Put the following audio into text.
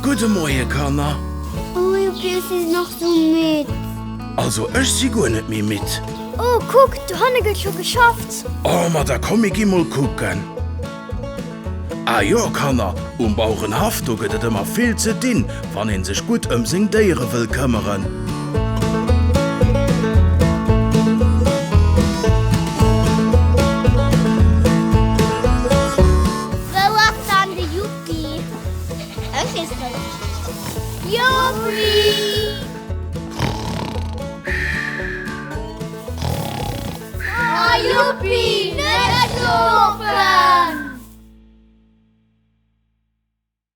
Gudde Moie Kanner. Oh Juppi, ech sinn nach sou midd. Also ech si guer net méi midd. Oh kuck, dohanne gëtt scho geschafft. Oh ma da komm mir gi mol kucken. Ah jo Kanner, um Bauerenhaff do gëtt et ëmmer vill ze dinn, wann een sech gutt ëm seng Déiere wëll këmmeren. Wou ass dann de Juppi? Ech weess net. Juppi! Oh Juppi, net schlofen!